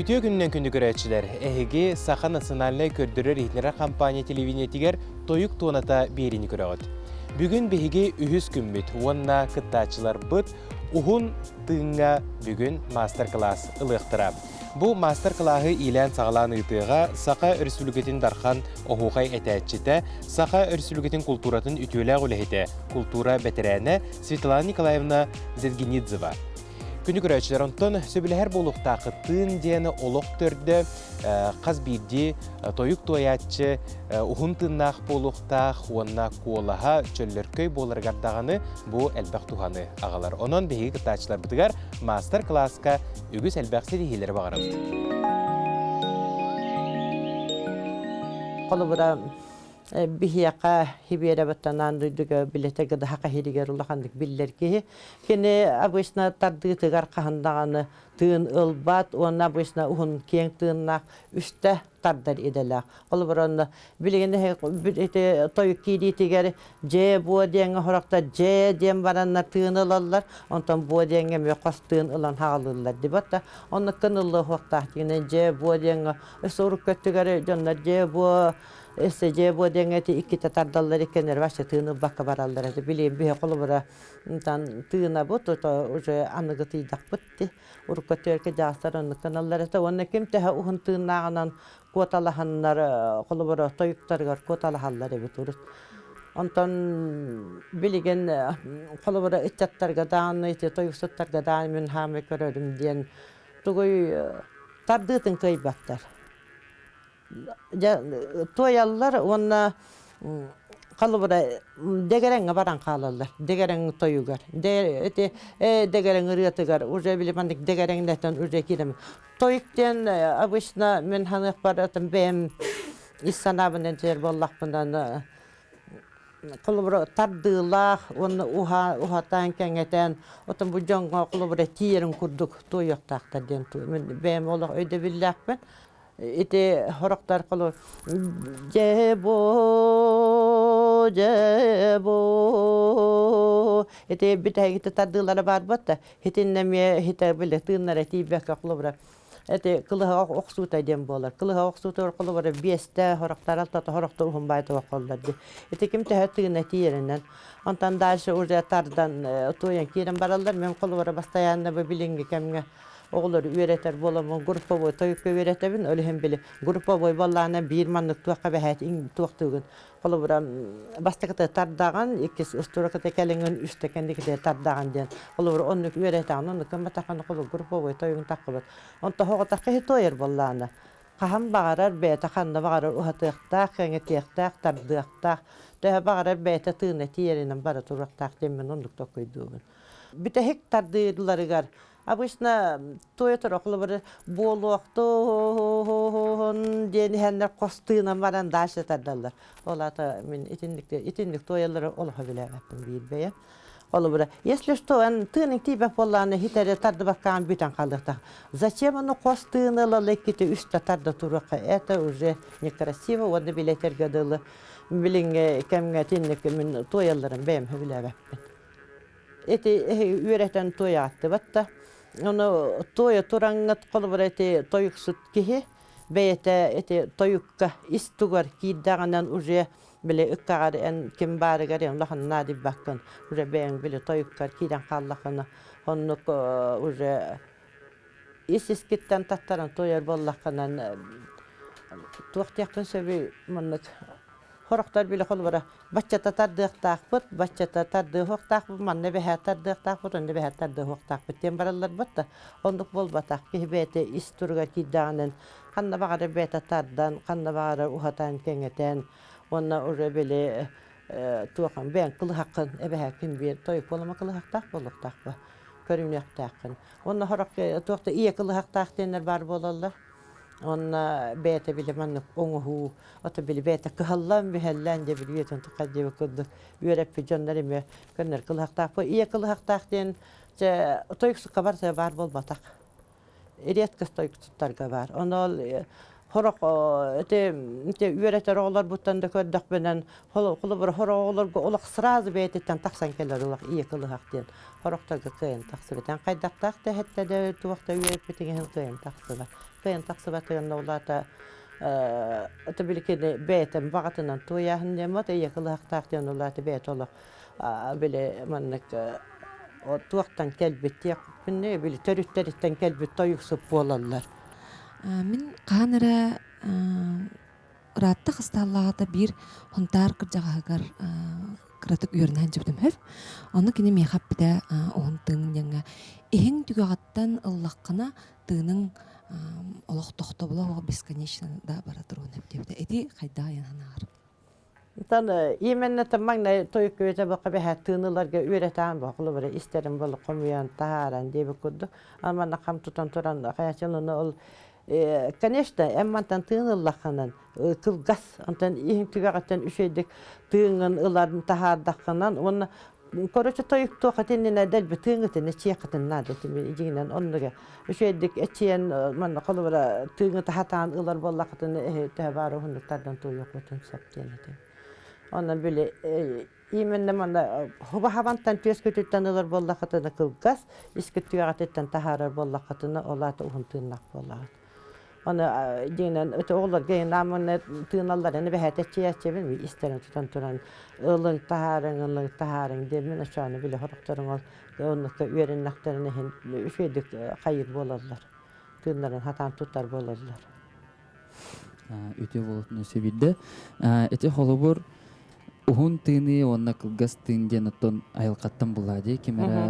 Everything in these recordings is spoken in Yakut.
Үтүө күнүнэн күндү көрөөччүлэр! Эһиги Саха национальнай көрдөрөр-иһитиннэрэр компания телевидениетигэр Тойук туоната биэриини көрөҕүт. Бүгүн биһиги үһүс күммүт уонна кыттааччыларбыт уһун тыыҥҥа бүгүн маастар-кылаас ылыахтара. Бу маастар-кылааһы иилээн-саҕалаан ыытыаҕа Саха Өрөспүүбүлүкэтин Дархан оһуохай этээччитэ, Саха Өрөспүүбүлүкэтин култууратын үтүөлээх үлэһитэ, култуура бэтэрээнэ Светлана Николаевна Зедгенидзева. Күнү көрөөччүлэр онтон сөбүлэһэр буолуохтаахыттыын диэн олох төрдө хас биирдии тойук туойааччы уһун тыыннаах буолуохтаах уонна куолаһа чөллөркөй буоларыгар даҕаны бу элбэх туһаны аҕалар. Онон биһиги кыттааччыларбытыгар маастар-кылааска үгүс элбэх ситиһиилэри баҕарабыт. Холобура, биһиэхэ Хибиэрэбиттэн аан дойдуга билэтэ гыдаһа хаһиригэр улаханнык биллэр киһи. Кини обычно тардыытыгар хаһан даҕаны тыын ылбат уонна обычно уһун киэҥ тыыннаах үстэ тардар идэлээх. Холобура, онно билигин ити тойук киириитигэр дьээ буо диэҥҥэ сорохтор дьээ диэн бараннар тыын ылаллар, онтон буо диэҥҥэ эмиэ хос тыын ылан хаалыыллар дибат да онно кыныллыа суохтаах диэҥҥэ дьээ буо диэҥҥэ өссө урукку өттүгэр дьоннор дьээ буо өссө дьээ буо диэҥҥэ ити иккитэ тардаллар иккиэннэр вообще тыын ылбакка бараллар этэ билигин биһи холобура тыынабыт то уже аныгы тыйдахпыт ди урукку өттүгэр дьаастар оннук гыналлар этэ уонна ким төһө уһун тыыннааҕынан куоталаһаннар холобура тойуктарыгар куоталаһаллар эбит урут. Онтон билигин холобура ыччаттарга даҕаны ити тойуксуттарга даҕаны мин хаамай көрөрүм диэн тугуй тардыытын кыайбаттар. Дьэ туойаллар уонна холобура дэгэрэҥҥэ баран хаалаллар дэгэрэҥ тойугар ити дэгэрэҥ ырыатыгар уже били маннык дэгэрэҥнэтэн уже киирэн Тойук диэн обычно мин ханыахпар атын бэйэм ис санаабынан этэр буоллахпына холобура тардыылаах уонна уһатаан кэҥэтэн отон бу дьоҥҥо холобура тиийэрин курдук туойуохтаахтар диэн мин бэйэм олох өйдөбүллээхпин. Ити сорохтор холобур дьэ бу дьэ бу ити бүтэһигити тардыылара баар буолта Итиннэ эмиэ иһитэ били тыыннара тиийбэккэ холобура эти кылыһах охсуута диэн буолар. Кылыһах охсуутугар холобура биэстэ сорохтор алтата сорохтор уһун баай охоллор дии. Ити ким төһө тыына тиийэринэн. Онтон дальше уже тардан туойан киирэн бараллар. Мен холобура бастайаанна бу билиҥҥи кэмҥэ оҕолору үөрэтэр буоламмын групповой тойукка үөрэтэбин. Ол иһин били групповой буоллаҕына биир маннык туохха бэһээт туохтуугун Холобура, бастакыта тардаҕын, иккис устуураката кэлиҥин, үстэ кэнникитэ тардаҕын диэн. Холобура, оннук үөрэтэҕин, оннук гымматаххына, холобур, групповой тойугун таххыбыт. Онто оҕотоххо иһи туойар буоллаҕына, хаһан баҕарар бэйэтэ ханна баҕарар уһатыахтаах, кэҥэтиэхтээх, тардыахтаах, төһө баҕарар бэйэтэ тыына тиийэринэн бара туруохтаах диэн мин оннук толкуйдуубун. Бүтэһик тардыыларыгар Обычно туойа турар холобур буолуохтун диэн иһэннэр хос тыынан баран дальше тардаллар. Ол аата мин итинник итинник туойаллары олохо билээбэппин биир бэйэм. Холобура, если что, эн тыының тиийбэт буоллаҕына хитэри тардыбаккаан бүтэн хаалыахтаах. Зачем ону хос тыыны ылала иккитэ үстэ тарда туруохха это уже некрасиво уонна билэтэргэ дылы билиҥҥи кэмҥэ итинник мин туойалларын бэйэм сөбүлээбэппин. Ити үөрэтэн туойааттыбат да. Ону туойа тураҥҥыт холобура ити тойуксут киһи бэйэтэ ити тойукка ис тугар киирдэҕинэн уже били ыккаҕар эн ким баарыгар эн улахан наадыйбаккын уже бэйэҥ били тойуккар киирэн хааллаххына оннук уже ис искиттэн таттаран туойар буоллаххынан туох диэхпин сөбүй маннык Сорохтор били холобура баччата тардыахтаахпыт, баччата тардыахтаахпыт, манна бэһээ тардыахтаахпыт, онно бэһээ тардыахтаахпыт диэн баралларбыт да, оннук буолбатах. Киһи бэйэтэ ис туругар киирдэҕинэн ханна баҕарар бэйэтэ тардан, ханна баҕарар уһатан, кэҥэтэн уонна уже били туохан бэйэҥ кылыһаххын эбэһээккин биэр тойук буолама кылыһахтаах буолуохтаах ба көрүнүөхтээххин. Уонна сорох туох да ийэ кылыһахтаах диэннэр баар буолаллар. Уонна бэйэтэ били маннык оҥоһуу, ото били бэйэтэ кыһаллан мүһэллээн дьэ били үйэтин тухары диэбит курдук үөрэппит дьоннор эмиэ көннөр кылыһахтаах. Ийэ кылыһахтаах диэн дьэ тойуксукка барыта баар буолбатах. Редкость тойуксуттарга баар. Ону ол сорох ити ити үөрэтэр оҕолорбуттан да көрдөхпүнэн холобура сорох оҕолорго олох сразу бэйэтиттэн тахсан кэлэр олох ийэ кылыһах диэн сорохторго кыайан тахсыбат. Эн хайдахтаах да эһэттэ да туох да үөрэппитиҥ иһин кыайан тахсыбат. кыайан тахсыбатыгын улаата ото били кини бэйэтин баҕатынан туойааһын диэммот ийэ кылыһахтаах диэн улаата бэйэтэ олох били маннык туохтан кэлбит диэхпинэ били төрүттэриттэн кэлбит тойуксут буолаллар. Мин хаһан эрэ ыраатта хастааллааҕыта биир Хонтаар кырдьаҕаһыгар кыратык үөрэнэ сылдьыбытым үһү. Ону кини миэхэ эппитэ уһун тыын диэҥҥэ иһиҥ түгэҕиттэн ыллаххына тыыныҥ олох тохтобула суох бесконечно да бара туруон сөп диэбитэ. Ити хайдах айан санааҕар? Тан именно маҥнай тойук үөтэ бакка бэһэ тыыныларга үөрэтаан бохлубара истэрин болу хомуйан таһааран диэбит курдук амана хам тутан туран хайачылыны ол конечно эн мантан тыын ыллаххынан кылгас онтон иһин түгэҕиттэн үчүгэйдик тыыҥын ыларын таһаардаххынан уонна короче тойуктуох итиннинэ дэлби тыыҥытын эчиэххитин наада дьиҥинэн оннуга үчүгэйдик эчиэн манна холобура тыыҥы таһатаан ылар буоллаххытына төһө баар уһуннук тардан туойуоххутун сөп диэн этим онон били именно манна хубахабантан түөскүтүттэн ылар буоллаххытына кылгас искит түгэҕититтэн таһаарар буоллаххытына ол аата уһун тыыннаах буолаҕыт Оны дьиҥинэн өтө оҕолорго нааманы тыыналларын эбэһээтэ чияччэбин истэрин тутан туран ылыҥ таһаарыҥ ылыҥ таһаарыҥ диэммин оччоҕуна били сорохторуҥ ол оннукка үөрэннэхтэрин иһин үчүгэйдик хайыр буолаллар тыыннарын хатаан тутар буолаллар. Үтүө буолуутун өссө биирдэ. Ити холобур уһун тыыныы уонна кылгас тыын диэн оттон айылҕаттан буллаа дии ким эрэ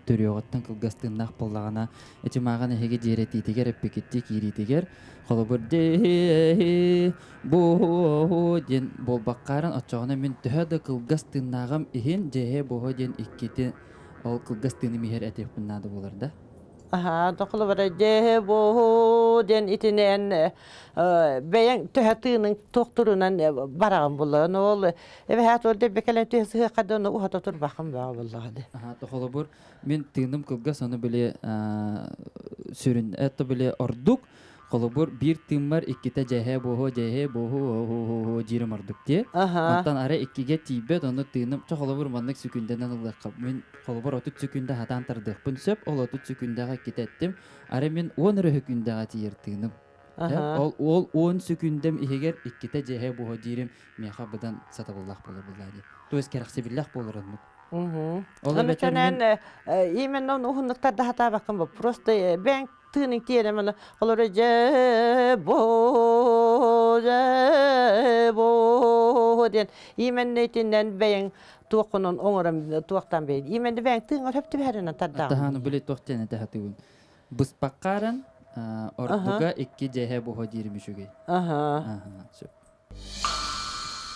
төрүөҕүттэн кылгас тыыннаах буоллаҕына ити мааҕын эһиги дьиэрэтиитигэр эппикиттии киириитигэр холобур дии бу диэн буолбаккааран оччоҕуна мин төһө да кылгас тыыннааҕым иһин дьиэһэ буһу диэн иккити ол кылгас тыыным иһэр этиэхпин наада буолар да. Аһаа, тохлубара дьиэһэ буһу диэн итинэн бэйэҥ төһө тыыныҥ туохтурунан бараҕын булан ол Эбэһээт ол дэлби кэлэн түһэ сыһыахха да ону уһата турбаххын бөҕө буоллаҕа дии. Аха, холобур, мин тыыным кылгас, ону били сүрүн это били ордук. Холобур, биир тыыммар иккитэ дьэһэ буоһу дьэһэ буоһу диирим ордук дии. Онтон ара иккигэ тиийбэт, ону тыыным, чо холобур маннык сүкүндэнэн ылыахха. Мин холобур 30 сүкүндэ хатаан тардыахпын сөп, ол 30 сүкүндэҕэ иккитэ эттим. Ара мин 10 эрэ сүкүндэҕэ тиийэр тыыным. Ол ол 10 сүкүндэм иһигэр иккитэ дьэһэ буоһу диирим миэхэ быдан сатабыллаах буолар буоллаа дии. То есть кэрэхсэбиллээх буолар оннук. Ол эбэтэр мин именно он уһуннуктар да хатаабаккын бу просто бэйэҥ тыыныҥ тиэрэ маны олору дьэ бо дьэ бо диэн именно итиннэн бэйэҥ туоххунан оҥорон туохтан бэйэн именно бэйэҥ тыыҥар хөп түбэһэринэн тардаҕын. Таһааны били туох диэн этэ хатыыбын. Быспаккааран ордуга икки дьэһэ буһо диирим үчүгэй. Аха. Сөп.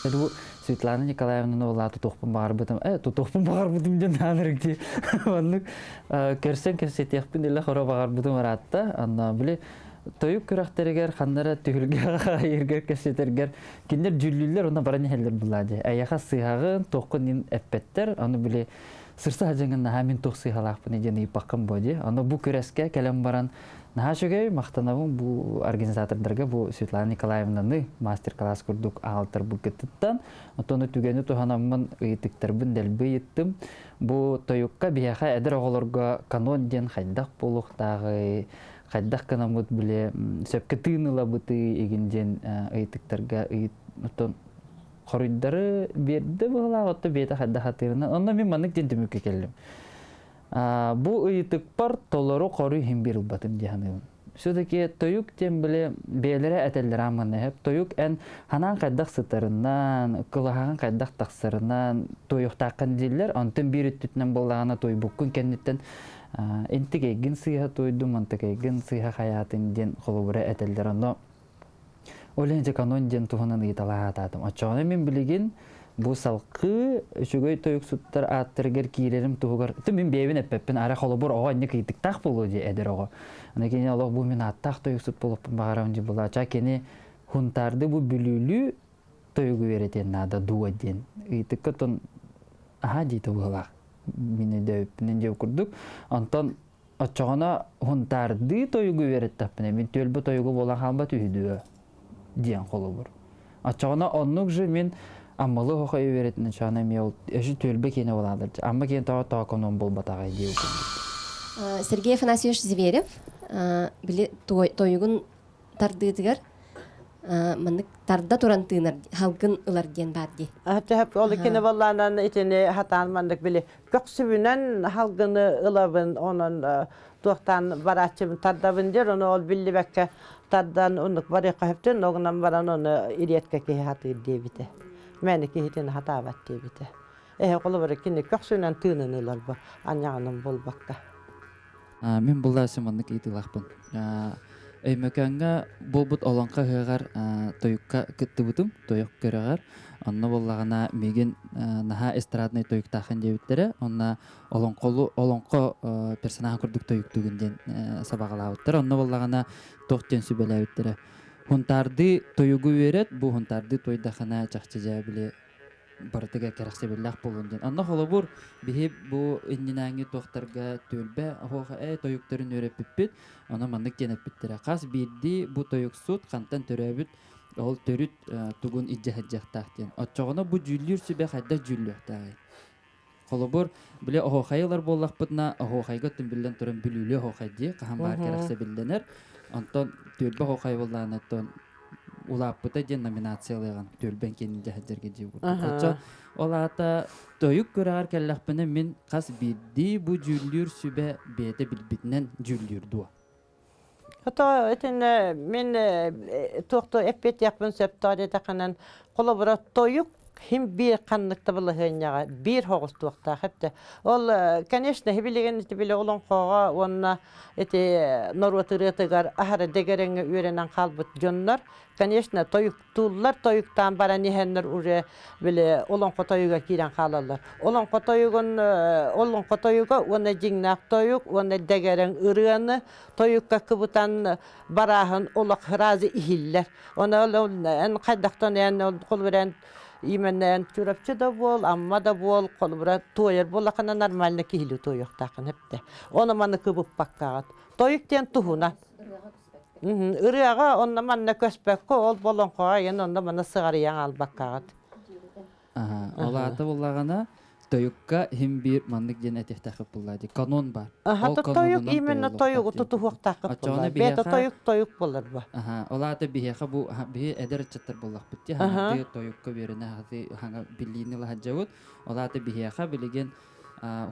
Бу Светлана Николаевнаны улаа тутуохпун баҕарбытым. Э, тутуохпун баҕарбытым диэн наанырык дии. Маннык көрсөн кэпсэтиэхпин илэ хоро баҕарбытым ыраатта. Анна били тойук күрэхтэригэр ханнара түһүлгэ хайыргар кэпсэтэргэр кинилэр дьүүллүүллэр уонна баран иһэллэр булаа дии. Эйэхэ сыыһаҕын, туоххун ин эппэттэр. Аны били сырса садьыҥын наһаа мин туох сыыһалаахпын диэн ыйыппаккын буо дии. Аны бу күрэскэ кэлэн баран Наһаа үчүгэй, махтанабын бу организатордарга, бу Светлана Николаевнаны мастер-класс курдук аҕалтарбыккытыттан. Оттон түгэни туһанаммын ыйытыктарбын дэлби ыйыттым. Бу тойукка биһиэхэ эдэр оҕолорго канон диэн хайдах буолуохтааҕый, хайдах гынаммыт били сөпкө тыын ылабытый игин диэн ыйытыктарга ыйыт оттон хоруйдары биэрдэ быһылаах, отто бэйэтэ хайдах атыырына. Онно мин маннык диэн түмүккэ кэллим. Бу ыйытыкпар толору хоруй иһин биэр ылбатым дии саныыбын. Все-таки тойук диэн били бэйэлэрэ этэллэр ааммын эһэп. Тойук эн ханаан хайдах сытарынан, кылаһаҕын хайдах тахсарынан туойуохтааххын дииллэр. Онтон биир өттүтүнэн буоллаҕына туойбуккун кэнниттэн интик эйгин сыыһа туойдум, онтук эйгин сыыһа хайаатын диэн холобура этэллэр. Ону Ол иһин дьэ канон диэн туһунан ыйыталаһаатаатым. Оччоҕуна мин билигин бу салкыы үчүгэй тойуксуттар ааттарыгар киирэрим туһугар ты мин бэйэбин эппэппин ара холобур оҕо инник ыйытыктаах буолуо дии эдэр оҕо. Аны кини олох бу мин ааттаах тойуксут буолуохпун баҕарабын дии булаача кини хунтаарды бу бүлүүлүү тойугу үөрэтиэн наада дуо диэн ыйытыкка тон аһаа диэтэ быһылаах мин өйдөөбүппүнэн диэ курдук. Онтон Оччоҕуна хунтаардыы тойугу үөрэттэхпинэ, мин түөлбэ тойугу буолан хаалбат үһү дуо диэн холобур. Оччоҕуна оннук же мин Аммалы хохой үөрэтин оччоҕуна эмиэ ол өсү түөлбэ киэнэ буолаалар. Амма киэн тоҕо тооконуон буолбатаҕай дии курдук. Сергей Афанасьевич Зверев. Били тойугун тардыытыгар маннык тарда туран тыынар халгын ылар диэн баар дии. Төһөп ол иккини боллаанан итини хатаан маннык били көхсүбүнэн халгыны ылабын онон туохтаан барааччыбын тардабын диэр ону ол биллибэккэ тардан оннук барыахха сөптөн огунан баран ону ириэткэ киһи хатыыр диэбитэ. Мэни киһитин хатаабат диэбитэ. Эһэ холобура кини көхсүнэн тыынын ылар бу анньаҕынан буолбакка. Мин булла өссө маннык ыйытыылаахпын. Өймөкөөҥҥө буолбут олоҥхо ыһыаҕар тойукка кыттыбытым, тойук көрөҕөр. Онно буоллаҕына миигин наһаа эстраднай тойуктааххын диэбиттэрэ. Онно олоҥхолу олоҥхо персонаһын курдук тойуктуугун диэн сабаҕалаабыттар. Онно буоллаҕына туох диэн сүбэлээбиттэрэ. Хунтаардыы тойугу үөрэт, бу хунтаардыы туойдахына чахчы дьэ били барытыгар кэрэхсэбиллээх буолуон диэн. Онно холобур, биһи бу иннинээҥҥи туохтарга түөлбэ оһуоха ээ тойуктарын үөрэппиппит. Ону маннык диэн эппиттэрэ. Хас биирдии бу тойуксут хантан төрөөбүт ол төрүт тугун илдьэ сылдьыахтаах диэн. Оччоҕуна бу дьүүллүүр сүбэ хайдах дьүүллүөхтээҕий? Холобур, били оһуохайы ылар буоллахпытына, оһуохайга түмүллэн туран бүлүүлүү оһуохай дии, хаһан баар кэрэхсэбиллэнэр. Онтон түөлбэ оһуохай буоллаҕына, оттон улааппыта диэн номинациялыаҕын түөлбэн киэнин дьаһалдьарга дии курдук. Оччо ол аата тойук күрэҕэр кэллэхпинэ мин хас биирдии бу дьүүллүүр сүбэ бэйэтэ билбитинэн дьүүллүүр дуо? Хото итиннэ мин туох да эппиэттиэхпин сөптөөх диэтэххинэн, холобура, тойук хим биир ханнык да балаһыанньаҕа биир соҕус туохтаах эбитэ. Ол, конечно, билигин ити били олоҥхоҕо уонна ити норуот ырыатыгар аһара дэгэрэҥҥэ үөрэнэн хаалбыт дьоннор, конечно, тойуктууллар, тойуктаан баран иһэннэр уже били олоҥхо тойуга киирэн хаалаллар. Олоҥхо тойугун олоҥхо тойуга уонна дьиҥнээх тойук уонна дэгэрэҥ ырыаны тойукка кыбытан барааһын олох разы иһиллэр. Оны эн хайдахтан эн ол холбуран именно Чурапчы да буол, Амма да буол, холбура туойар буоллахына нормально киһили туойуохтааххын эптэ. Оны маны кыбыппаккаҕыт. Тойук диэн туһунан. Ырыаҕа онно манна көспөккө ол болоҥхоҕо эн онно манна сыҕарыйан албаккаҕыт. Ол аата буллаҕына тойукка иһин биир маннык диэн этиэхтээххит буллаа дии. Канон бар. Аха, Ол тойук канонунан именно туойуллуохтаах тойугу диэн. тутуһуохтааххыт Оччоҕуна буллаа. Бэйэтэ биһиэхэ тойук тойук болар бу. Аха, ол аата биһиэхэ бу биһи эдэр ыччаттар буоллахпыт дии. Аха. Хаҥардыы тойукка үөрэнэ хаты хаҥа билиини ылаһадьабыт. Ол аата биһиэхэ билигин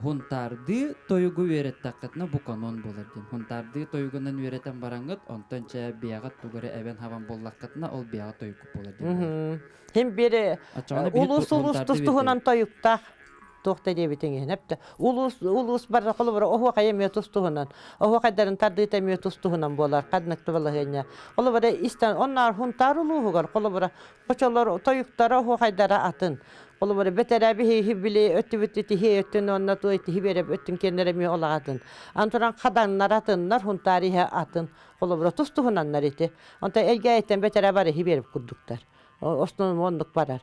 Хунтаардыы тойугу үөрэттэххитинэ бу канон буолар диэн. Хунтаардыы тойугунан үөрэтэн бараҥҥыт, онтон чэ биэҕит тугу эрэ эбэн хабан буллаххытына, ол биэҕэ тойуккут буолар диэн буолар. Хим бири Оччоҕуна биһи улуус улуус хунтаардыы тус-туһунан үөрэтэбит. тойуктаах туох да диэбитиҥ иһин эптэ. Улуус улуус барда холобура оһуохай эмиэ тус-туһунан. Оһуохайдарын тардыыта эмиэ тус-туһунан буолар. Ханнык да балаһыанньа. Холобура истэн онноор хунтаар улууһугар холобура хочолор тойуктара оһуохайдара атын. Холобура, бэтэрээ биһиги били өттүбүт тиһи өттүн уонна туой тиһи биэрэп өттүн киэннэрэ эмиэ олаҕатын. Антуран хаданнар атыннар, хунтаар иһэ атын. Холобура, тус-туһунаннар ити. Онто элгээйиттэн бэтэрээ бары иһи биэрэп курдуктар. Основном оннук барар.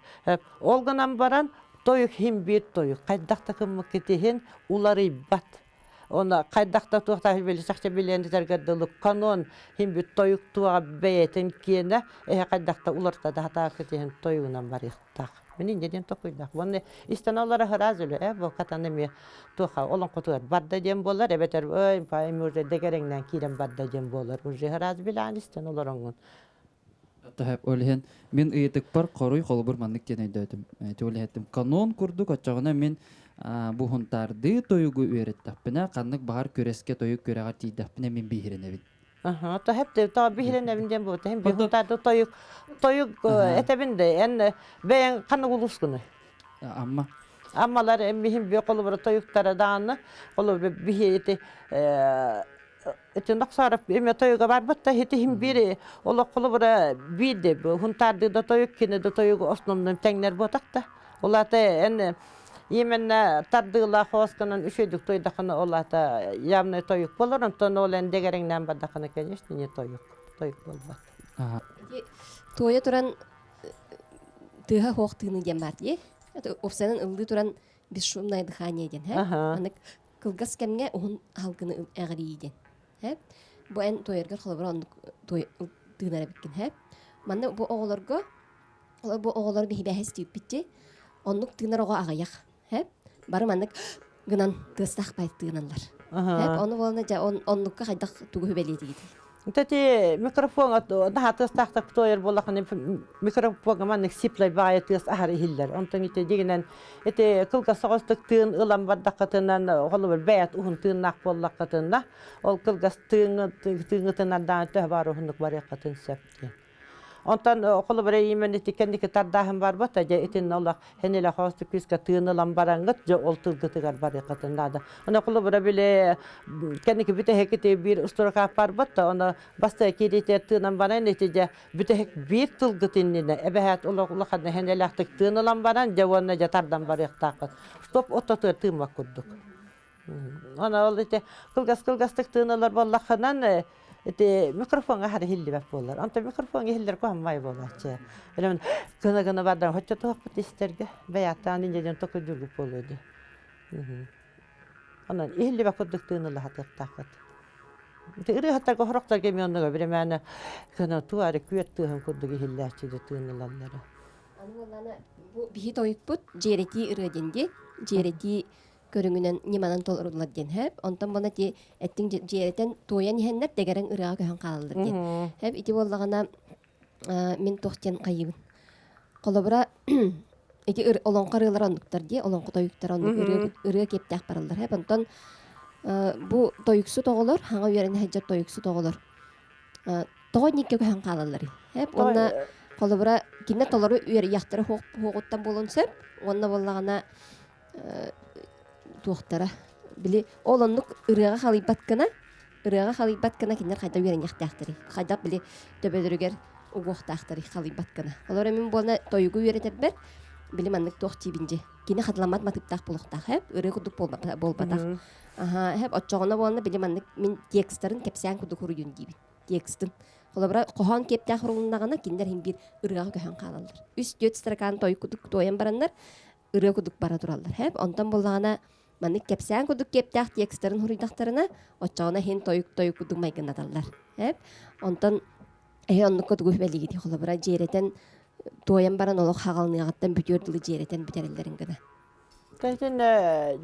Ол гынан баран, тойук хим биир тойук. Хайдах да кыммыккыт иһин уларыйбат. Оны хайдах да туохтаах били чахчы билиэн этэргэ дылы канон хим бит тойук туоҕа бэйэтин киэнэ эһэ хайдах да уларта да хатаакыт иһин тойугунан барыахтаах. Мин инде диэн токуйдаах. Уонна истэн олора сразу эле э бу катан эмиэ туоха олоҥхотугар барда диэн буолар эбэтэр ой эми уже дэгэрэҥнээн киирэн барда диэн буолар. Уже сразу билээн истэн олороҥҥун. Төһөп ол иһин мин ыйытыкпар хоруй холобур маннык диэн өйдөөтүм. Ол иһиттим канон курдук оччоҕуна мин бу хунтаардыы тойугу үөрэттэхпинэ ханнык баҕар күрэскэ тойук күрэҕэр тиийдэхпинэ мин биһирэнэбин. Аха, то хеп то биһирэнэбин диэн буолта. Хем бихунтаарды тойук тойук этэбин де эн бэйэҥ ханнык улуускунуй? Амма. Аммалар эммиһин бе холобура тойуктара дааны холобура биһи ити ити нохсарап эме тойуга барбат та хити хим бири олох холобура биирде хунтаарды да тойук кини да тойугу основном тэҥнэр буотахта. Улата эн Именно тардыылаах хоосканан үчүгэйдик тойдахына ол аата явный тойук болор, онтон ол эн дэгэрэҥнээн бардахына, конечно, не тойук. Тойук буолбат. Ити туойа туран тыаһа суох тыыны диэн баар дии. Уопсайынан ыллыы туран бесшумное дыхание диэн, һэ? Маннык кылгас кэмҥэ уһун халгыны эҕирийии диэн. Һэ? Бу эн туойаргар холобура оннук тыынар эбиккин, һэ? Манна бу оҕолорго Бу оҕолор биһибэһэс түүппүтчи. Оннук тыынар оҕо аҕыйах. Һэ? Бары маннык гынан тыастаах бай тыыналлар. Хэп ону буолна дьэ оннукка хайдах тугу хүбэлиэтигитий? Ити микрофон наһаа тыастаахтык туойар буоллахына микрофоҥҥа маннык сиплай баҕайы тыас аһары иһиллэр. Онтон ити дьиҥинэн ити кылгас соҕустук тыын ылан бардаххытынан холобур бэйэт уһун тыыннаах буоллаххытына ол кылгас тыыҥҥытынан даҕаны төһө баар уһуннук барыаххытын сөп диэн. Онтон холобур именно ити кэнники тардааһын барбата дьэ итиннэ олох хэнилэ хоосту күүскэ тыын ылан бараҥҥыт дьэ ол тылгытыгар барыаххытын наада. Ону холобура били кэнники бүтэһик ити биир устуракаап барбат да ону бастакы киириитигэр тыынан баран ити дьэ бүтэһик биир тылгыт иннинэ эбэһээт олох улахан хэнилээхтик тыын ылан баран дьэ уонна дьэ тардан барыахтааххыт. Стоп ортотугар тыыммат курдук. Аны ол ити кылгас-кылгастык тыын ылар буоллаххынан ити микрофоҥҥа хара иһиллибэт буолар. Онтон микрофоҥҥа иһиллэр куһаҥмай буолааччы. Элэмэн гына-гына бардан хоччо туохпут истэргэ бэйэттаан инньэ диэн токуйдуургут буолуо дии. Онон иһиллибэт курдук тыын ыла сатыахтааххыт. Ити ырыаһыттарга сорохторго эмиэ оннуга биримээнэ гына туари күөт тыаһын курдук иһиллээччи да тыын ылаллара. Аны буоллаана бу биһи тойукпут дьиэрэтии ырыа диэн дии. Дьиэрэтии көрүҥүнэн ньыманан толоруллар диэн хэп. Онтон буона ти эттиҥ дьиэрэтэн туойан иһэннэр дэгэрэн ырыаҕа көһөн хаалаллар диэн. Хэп ити буоллаҕына мин туох диэн хайыыбын. Холобура ити олоҥхо ырыалар оннуктар дии, олоҥхо тойуктар оннук ырыа, ырыа киэптээх бараллар. Хэп онтон бу тойуксут оҕолор, хаҥа үөрэнэ сылдьар тойуксут оҕолор тоҕо инникке көһөн хаалалларый? Хэп уонна холобура кинилэр толору үөрүйэхтэрэ хуоҕуттан буолуон сөп уонна буоллаҕына туохтара били ол оннук ырыаҕа халыйбат гына ырыаҕа халыйбат гына кинилэр хайдах үөрэниэхтээхтэрий хайдах били төбөлөрүгэр угуохтаахтарый халыйбат гына олор эмин буолна тойугу үөрэтэрбэр били маннык туох диибин дьи кини хатыламмат матыыптаах буолуохтаах эп ырыа курдук буолбатах аха эп оччоҕуна буолна били маннык мин текстарын кэпсээн курдук уруйун диибин текстын холобура хоһоон киэптээх урулуннаҕына кинилэр иһин биир ырыаҕа көһөн хаалаллар үс түөрт строканы тойук курдук туойан бараннар ырыа курдук бара тураллар. Хэп онтон буоллаҕына маннык кэпсээн курдук киэптээх текстарын суруйдахтарына, оччоҕуна иһин тойук тойук курдук майгыннаталлар. Хэп онтон эһи оннукка тугу сүбэлиигитий холобура дьиэрэтэн туойан баран олох хаҕалыныаҕыттан бүтүөр дылы дьиэрэтэн бүтэрэллэрин гына. Тэтин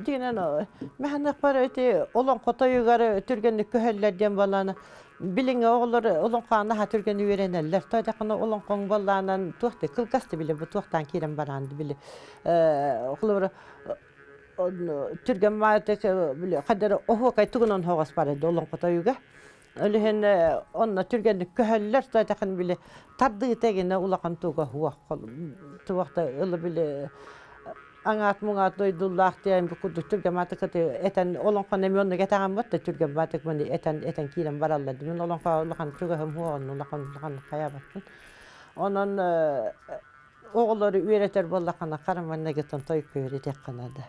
дигинэн мэханыкпар ити олоҥхо тойугар түргэнник көһөллөр диэн буоллаана билиҥҥи оҕолор олоҥхоҕо наһаа түргэн үөрэнэллэр. Тоойдоххуна олоҥхоҥ буоллаанан туох да кылгас да били бу туохтаан киирэн бараан били холобура түргэн маатык били хадары оһуокай тугунан оһоҕос барар олоҥхо тойуга. Ол иһин онно түргэнник көһөллөр тоойдоххуна били тардыыта гинэ улахан туга суох туох да ыла били аҥаат-муҥаат дойдулаах диэн бу курдук түргэн баатык этэн олоҥхону эмиэ оннук этэҕин да түргэн баатык маны этэн этэн киирэн бараллар мин олоҥхо улахан чугаһым суоҕун улахан улахан хайаабаппын онон оҕолору үөрэтэр буоллаххына хара маннагыттан тойукка үөрэтиэххэ наада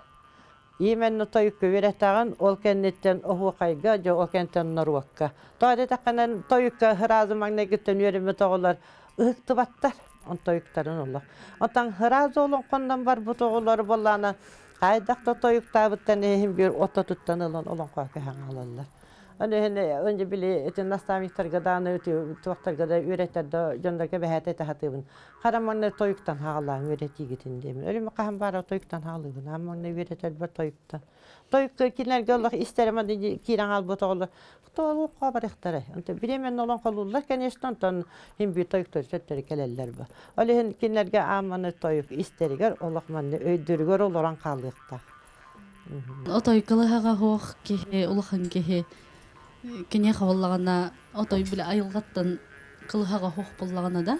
именно тойукка үөрэтэҕин ол кэнниттэн оһуохайга дьэ ол кэнниттэн норуокка тоҕо диэтэххинэ тойукка сразу маҥнайгыттан үөрэммит оҕолор ыһыктыбаттар он тойуктарын олох. Отон сразу олоҥхоннон барбыт оҕолор буоллаана хайдах да тойуктаабыттан иһин биир ортотуттан ылан олоҥхо көһөн хаалаллар. Аны иһин önce били ити наставниктарга дааны туохтарга да үөрэтэр да дьоннорго бэһээтэ этэ сатыыбын. Хара маҥнай тойуктан хаалаан үөрэтиигитин диэмин. Өлүмэ хаһан баара тойуктан хаалыыбын. Аан маҥнай үөрэтэрбэр тойуктан. Тойукка кинилэргэ олох истэрэ маны киирэн хаалбыт оҕолор Олоҥхо барыахтара. Онтон бириэмэннэ олоҥхолууллар, конечно, онтон иһин биир тойуктар төттөрү кэлэллэр бу. Ол иһин кинилэргэ ааманы тойук истэригэр олох манна өйдөрүгэр олорон хаалыахтаах. Отой кылыһаҕа суох киһи, улахан киһи киниэхэ буоллаҕына отой били айылҕаттан кылыһаҕа суох буоллаҕына да,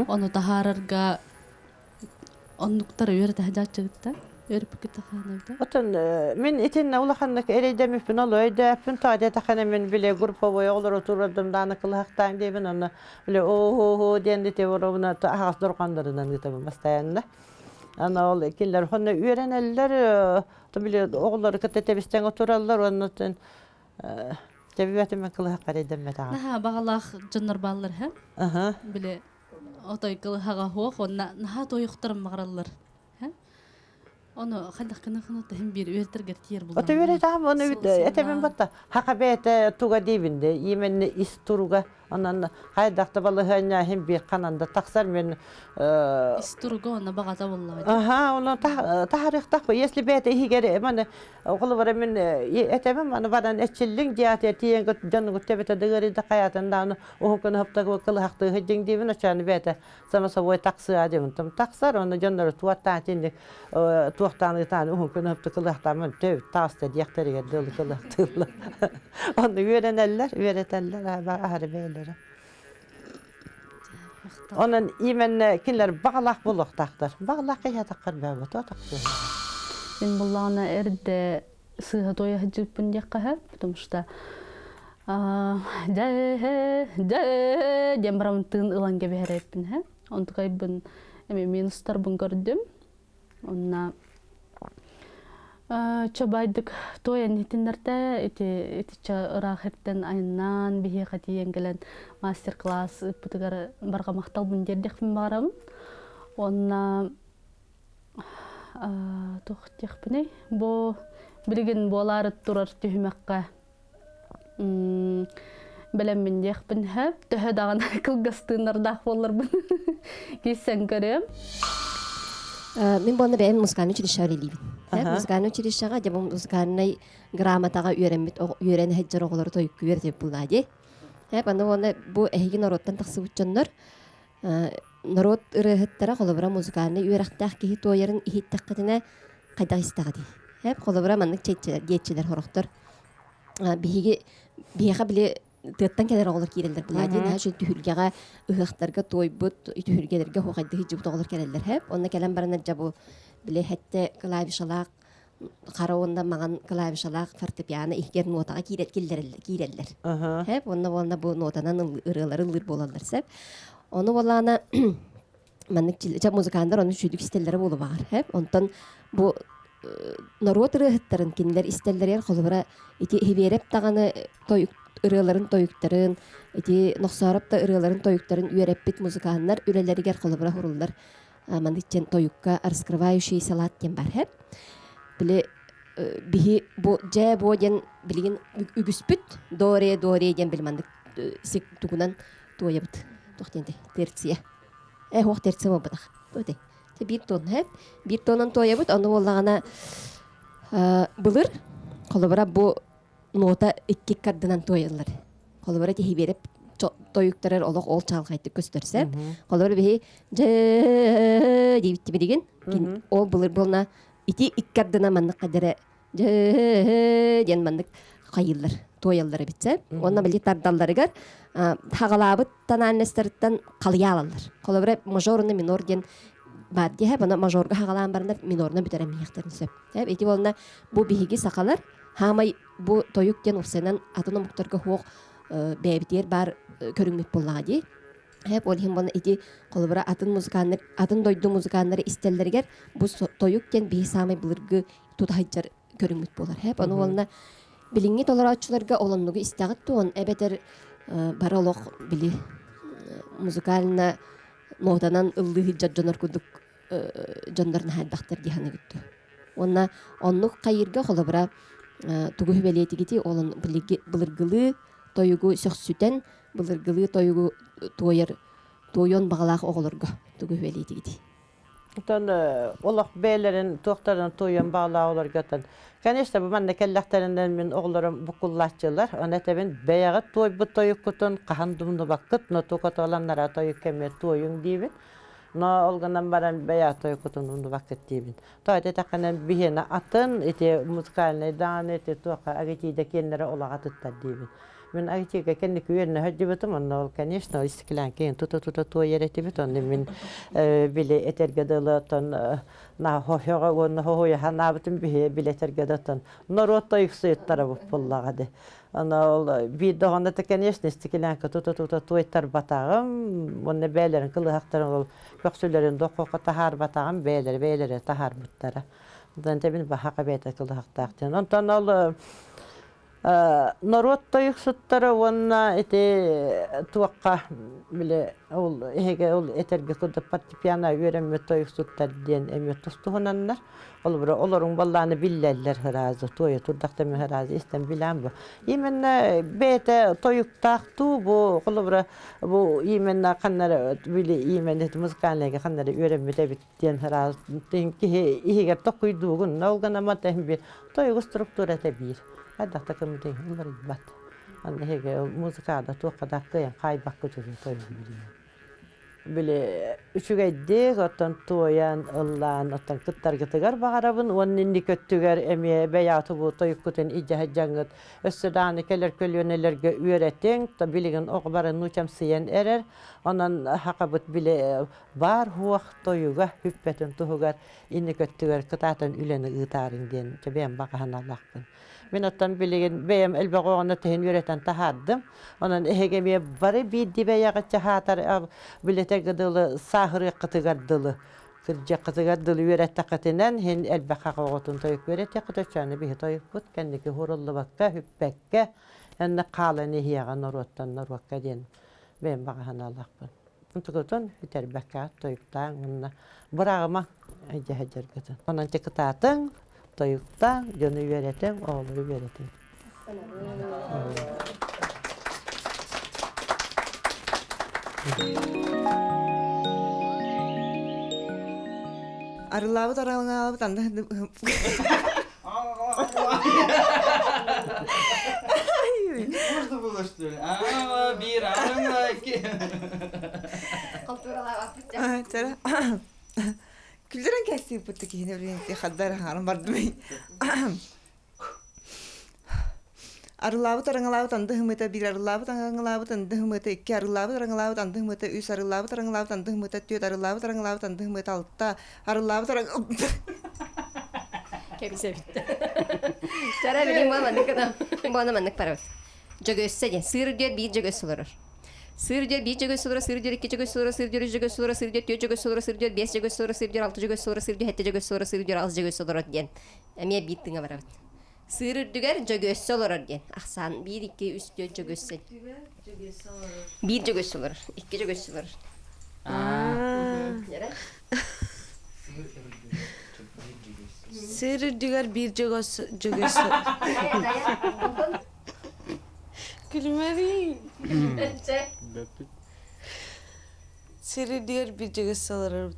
ону таһаарарга Оннуктар үөрэтэ сылдьааччыгыттан үөрпүккүт тахаанабыта. Отон мин итиннэ улаханнык эрэйдэммиппин ол өйдөөппүн тоо диэтэххинэ мин били групповой оҕолору туруордум дааны кылыһахтаан диэбин онно били оо диэн ити оробуна аһаҕас дорҕооннорунан ыытабын постоянно. Аны ол кинилэр онно үөрэнэллэр били оҕолору кытта тэбистэҥ отураллар уонна тэбибэтим кылыһахха эрэйдэммэтэҕим. Наһаа баҕалаах дьоннор бааллар һэ. Били отой кылыһаҕа суох уонна наһаа туойуохтарын баҕараллар. Ону хайдах гына ханатыһын биир үөрэтэргэр тиийэр буллаҕым. Ото үөрэтаам оны этэмин батта хака бэйэтэ туга диибин де именно ис туруга. Онон хайдах да балаһыанньа иһин биир ханан да тахсар мин Ис туруга онно баҕата буоллаҕа. Аха, оны таһарыахтаах. Если бэйэтэ иһигэр маны холобура мин этэбин маны баран эчиллиҥ диэти тиийэн дьонугут тэбитэ дыгырыйда хайаатын дааны уһун күн хыптагы кылыһахтыы сылдьыҥ диибин оччону бэйэтэ само собой тахсыа диэбин тахсар онно дьоннору туоттаан тинник туохтаан ыытаан уһун күн хыпты кылыһахтаамын төбүт таҕыста диэхтэригэр дылы кылыһахтыыллар онно үөрэнэллэр үөрэтэллэр аһары бэйэлэрэ Онон именно кинилэр баҕалаах буолуохтаахтар. Баҕалаах киһиэтэххэр бэйэбит тахсыа. Мин буллаҕына эрдэ сыыһа туойа сылдьыбыппын диэххэ сөп, потому что дьэ дьэ диэн бараммын тыын ылан кэбиһэр эбиппин һэ. Онтукайбын эми минустарбын көрдүм. Онна чобайдык туойан иһитиннэрдэ ити итиччэ ыраах иртэн айаннаан биһиэхэ тиийэн кэлэн мастер-класс ыыппытыгар барҕа махталбын тиэрдиэхпин баҕарабын. Уонна туох диэхпиний бу билигин буолаары турар түһүмэххэ бэлэммин диэхпин сөп төһө даҕаны кылгас тыыннардаах буолларбын киирсэн көрүөм. Мин буонна бэйэм музыкальный училищеҕа үлэлиибин. Музыкальный училищеҕа дьэ бу музыкальнай грамотаҕа үөрэммит үөрэн сылдьар оҕолору тойукку үөрэтэр буоллаа дии. Аны уонна бу эһиги норуоттан тахсыбыт дьоннор норуот ырыаһыттара холобура музыкальнай үөрэхтээх киһи туойарын иһиттэххитинэ хайдах истэҕитий? Холобура маннык диэччилэр сорохтор биһиги биһиэхэ били тыаттан кэлэр оҕолор киирэллэр буолаа диэн наһаа үчүгэй түһүлгэҕэ ыһыахтарга туойбут түһүлгэлэргэ оһуохайдыы сылдьыбыт оҕолор кэлэллэр һэп онно кэлэн баран дьэ бу били хэттэ клавишалаах хара уонна маҥан клавишалаах фортепиано иһигэр нотаҕа киирэр киирэллэр һэп уонна уонна бу нотанан ырыалары ыллыыр буолаллар сеп ону буоллаҕына маннык чэ музыканнар ону үчүгүйдүк истэллэрэ буолуо баҕар һэп онтон бу норуот ырыаһыттарын кинилэр истэллэригэр холобура ити Хибиэрэп даҕаны тойук ырыаларын тойуктарын ити Нохсоороп да ырыаларын тойуктарын үөрэппит музыканнар үлэлэригэр холобура хуруллар маннык диэн тойукка раскрывающий салат диэн бар һэп били биһи бу дьээ буо диэн билигин үгүспүт доре доре диэн били маннык тугунан туойабыт туох диэн терция Э, уох терция буолбатах. Туоте. Биир тон, хэп. Биир тонон туойабыт, ону буоллаҕына былыр холобура бу нота икки кардынан туойаллар. Холобура тиһибиэрэп тойуктарар олох ол чаалхайтык көстөрсө. Холобура биһи дьэ диэбиттибидигин. Ол былыр буолна ити икки ардына маннык хадара дьэ диэн маннык хайыыллар, туойаллар эбит сэ. Уонна били тардалларыгар хаҕалаабыт тональностарыттан халыйа алаллар. Холобура, мажор уонна минор диэн баар диэһэ, бана мажорга хаҕалаан баранар минорна бүтэрэн миэхтэрин сөп. Ити уонна бу биһиги сахалар хаамай бу тойук диэн уопсайынан атын омуктарга хуох бэйэбитигэр баар көрүҥмүт буоллаҕа дии. Хэп ол иһин буолна ити холобура атын музыканнар атын дойду музыканнары истэллэригэр бу тойук диэн биһи саамай былыргы тута сылдьар көрүҥмүт буолар. Хэп ону уонна билиҥҥи толорооччуларга олоннугу истэҕит туон эбэтэр бары олох били музыкально нотанан ыллыы сылдьар дьонор курдук дьоннор наһайдахтар дии саныыбыт дуу. Уонна оннук хайыырга холобура тугу хүбэлиэтигити ол былыргылыы тойугу сөхсүтэн былыргылыы тойугу туойар туойуон баҕалаах оҕолорго тугу хүбэлиэтигити. Оттон олох бэйэлэрин туохтарын туойан баҕалаах оҕолорго оттон конечно бу манна кэллэхтэринэн мин оҕолорум буккуллааччылар ону этэбин бэйэҕит туойбут тойуккутун хаһан думнубаккыт но тука туоланнара тойук кэмэ туойуҥ диибин но ол гынан баран бэйэ тойуккутун умнубаккыт диибин то этэтэххинэ биһиэнэ атын ити музыкальнай даҕаны ити туохха агитиида киэннэрэ олох атыттар диибин Мин айтига кэнники үөрэнэ сылдьыбытым, онно ол, конечно, истиклянкин тута-тута туойар этибит, онно мин били этэргэ дылы оттон хохоҕо уонна хоһуйа санаабытым биһи били этэргэ да оттон норуот тойуксуйуттара буоллаҕа дии. Аны ол биир даҕаны да, конечно, истиклянка тута-тута туойтарбатаҕым, уонна бэйэлэрин кылыһахтарын ол көхсүлэрин дохуока таһаарбатаҕым, бэйэлэрэ бэйэлэрэ таһаарбыттара. Онтон баһака бэйэтэ кылыһахтаах диэн. Онтон ол. Норуот тойуксуттара уонна ити туохха били ол эһиги ол этэргэ курдук фортепиано үөрэммит тойуксуттар диэн эмиэ тус-туһунаннар. Холобура, олоруҥ баллааны биллэллэр сразу, туойа турдахтарына сразу истэн билээн бу. Именно бэйэтэ тойуктаах туу бу холобура бу именно ханнары били именно музыкальныйга ханнары үөрэммит эбит диэн сразу киһи иһигэр токуйдуугун, ол гынан мантан бир тойугу структурата биир. Хайдах да кымытын уларыйбат. Аны эһиги музыкада туохха да кыайан хаайбакка туруу тойугу билиҥ. Били үчүгэйдик оттон туойан, ыллаан, оттон кыттаргытыгар баҕарабын уонна инники өттүгэр эмиэ бэйэҕит бу тойуккутун илдьэ сылдьаҥҥыт өссө даҕаны кэлэр көлүөнэлэргэ үөрэтиҥ, билигин оҕо бары нуучамсыйан эрэр, онон хахабыт били баар-суох тойуга бүппэтин туһугар инники өттүгэр кытаатан үлэни ыытаарыҥ диэн бэйэм баҕаһыналаахпын. Мин оттон билигин бэйэм элбэх оҕону тэһин үөрэтэн таһаардым. Онон эһиги эмиэ бары биирдии бэйэҕит чаһаатар билэтэргэ дылы сааһырыаххытыгар дылы кырдьыаххытыгар дылы үөрэттэххитинэн иһин элбэх хаха оҕотун тойук үөрэтиэххит өчөөнү биһи тойукпут кэнники уһуруллубакка бүппэккэ эннэ хаалан иһиэҕэ норуоттан норуокка диэн бэйэм баҕаһыналаахпын. Тукутун бүтэрбэккэ тойуктааҥ уонна бырааҕыма дьэһэдьэргытын. Онон кытаатыҥ, тойуктааҥ, дьону үөрэтиҥ, оҕолору үөрэтиҥ. Арылаабыт аралаабыт анда Можно было, что ли? А, бир, а, икки. Күлдөрөн кэлсииппит киһини билинти хаддар хаарын бардым. Арылаабыт араҥалаабыт анды хымыта биир арылаабыт араҥалаабыт анды хымыта икки арылаабыт араҥалаабыт анды хымыта үс арылаабыт араҥалаабыт анды хымыта түөрт арылаабыт араҥалаабыт анды хымыта алта арылаабыт араҥ Кэбисэбит. Чара билим бу маннык гына. Бу маннык барабыт. Дьөгүөссэ диэн. Сыыр үрдүгэр биир дьөгүөссэ олорор. Сыыр үрдүгэр биир дьөгүөссэ олорор, сыыр үрдүгэр икки дьөгүөссэ олорор, сыыр үрдүгэр үс дьөгүөссэ олорор, сыыр үрдүгэр түөрт дьөгүөссэ олорор, сыыр үрдүгэр биэс дьөгүөссэ олорор, сыыр үрдүгэр алта дьөгүөссэ олорор, сыыр үрдүгэр сэттэ дьөгүөссэ олорор, сыыр үрдүгэр аҕыс дьөгүөссэ олорор диэн. Эмиэ биир тыҥа барабыт. Сыыр үрдүгэр дьөгүөссэ олорор диэн. Ахсаан биир, икки, үс, түөрт дьөгүөссэ. Биир дьөгүөссэ олорор, икки дьөгүөссэ олорор. Сыыр үрдүгэр биир дьөгөс дьөгөс Күлүмэрий. Сир үрдүгэр биир дьөгөс олорор.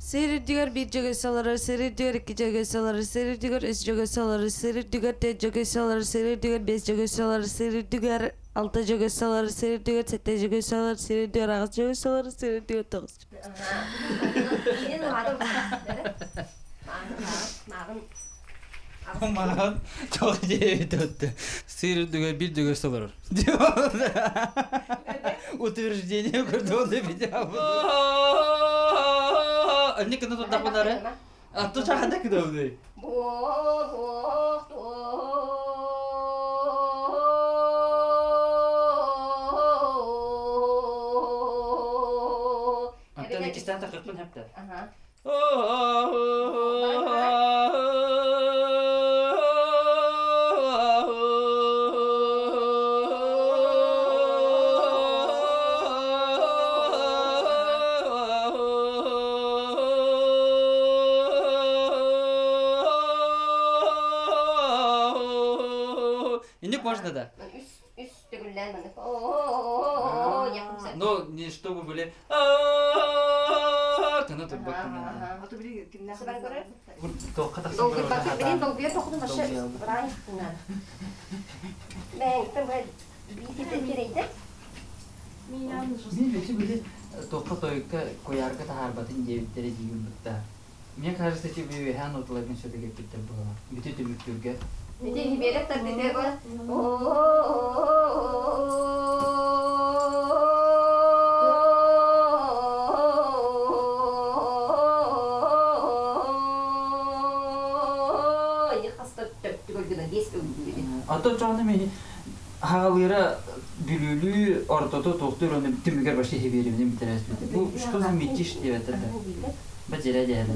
Сир үрдүгэр биир дьөгөс олорор, сир үрдүгэр икки дьөгөс олорор, сир үрдүгэр үс дьөгөс олорор, сир үрдүгэр түөрт дьөгөс олорор, сир үрдүгэр биэс дьөгөс олорор, сир үрдүгэр алта дьөгөс олорор, сир үрдүгэр сэттэ дьөгөс олорор, сир үрдүгэр аҕыс дьөгөс олорор, сир үрдүгэр тоҕус. Маҕан тоҕо диэбит отты. Сыр үрдүгэр биир дьөгөс олорор. Утверждение курдук Анне кына турдахпынары. А то чаханда кыдабыный. Антон иккистэн тахыппын хэпте. Инник можно да? Үс төгүллээн маннык. Ну, не чтобы были Кына турбаккын. Долгуйбакка долгуйа тоқудун вообще Мин өссө били туохха тойукка куйаарга таһаарбатын диэбиттэрэ диигин бытта. Мне кажется, эти үөһээн отуларгын сөбүгэппиттэр буолар. Бүтү түмүктүүргэ. Ити хибиэрэ тардыта Ото чону ми хагалыыра Бүлүүлүү ортото туохтуур оны түмүгэр вообще хибиэримин бүтэрээспит. Бу что за мятеж диэбэтэ да. Ба дьэрэ дьэһэлэ.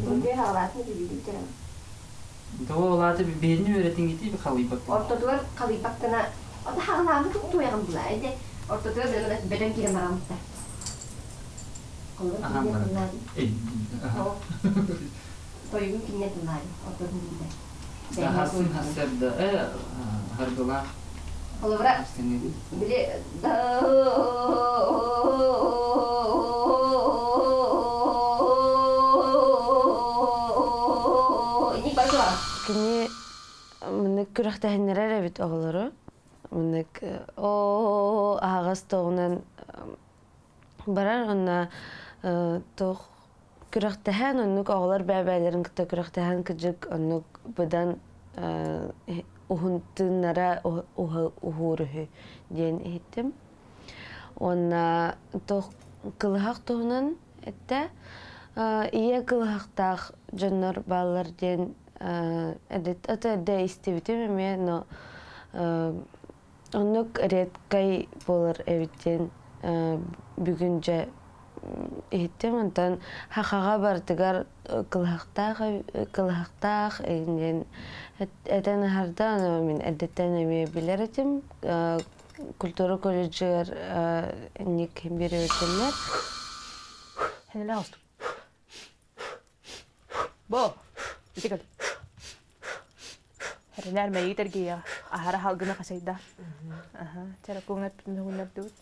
Того олааты биһини үөрэтиҥити халыйбат. Ортотугар халыйбат гына ото хаҕылаабыт туйаҕын була. Эде ортотугар бөдөҥ киирэн бараммыттар. Ахан баран. Тойугун кинне тыллаары ортотун биирдэ. Хасын хассарда э харгылаах. Холобура били Кини мынык күрэхтэһиннэрэр эбит оҕолору. Мынык оо аһаҕас тоҕунан барар онно туох күрэхтэһэн оннук оҕолор бэйэ-бэйэлэрин кытта күрэхтэһэн кыдьык оннук быдан уһун тыыннара уһуур үһү диэн иһиттим. Уонна туох кылыһах туһунан эттэ. Ийэ кылыһахтаах дьоннор бааллар диэн ото эрдэ истибитим эмиэ, но Оннук редкай буолар эбит диэн бүгүн дьэ иһиттим. Онтон хахаҕа барытыгар кылыһахтаах кылыһахтаах диэн этэн аһарда. Ону мин эрдэттэн эмиэ билэр этим. Культура колледжыгар инник биэрэ Бо, ити кэл. Эрэнээр мэйии тергийэ аһара халгына хасайда. Аха, чаракуҥар бүтүннэрдибит.